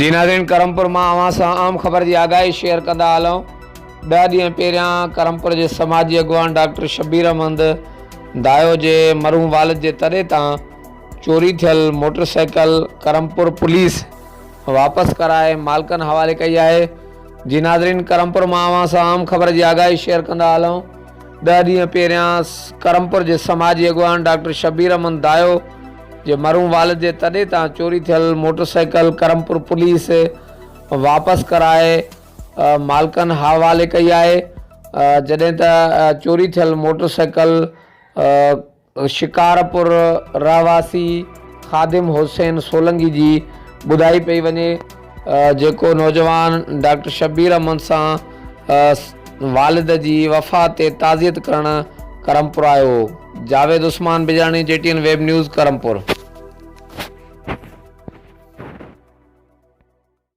جي ناظرين ڪرمپور مان اوهان سان اهم خبر جي آگاهي شيئر ڪندا هلون ڏهه ڏينهن پهريان ڪرمپور جي سماجي اڳواڻ ڊاڪٽر شبير احمد دايو جي مرحوم والد جي تڏي تان چوري ٿيل موٽر سائيڪل ڪرمپور پوليس واپس ڪرائي مالڪن حوالي ڪئي آهي جي ناظرين ڪرمپور مان اوهان سان اهم خبر جي آگاهي شيئر ڪندا هلون ڏهه ڏينهن پهريان ڪرمپور جي سماجي اڳواڻ ڊاڪٽر شبير احمد دايو جي مرحوم والد جي تڏي تان چوري ٿيل موٽر سائيڪل ڪرمپور پوليس واپس ڪرائي مالڪن حوالي ڪئي آهي جڏهن ته چوري ٿيل موٽر سائيڪل شڪارپور رهواسي خادم حسين سولنگي جي ٻڌائي پئي وڃي جيڪو نوجوان ڊاڪٽر شبير احمد سان والد جي وفات تي تعزيت ڪرڻ ڪرمپور آيو هو. Javed Usman Bijarani G T N web news Karampur.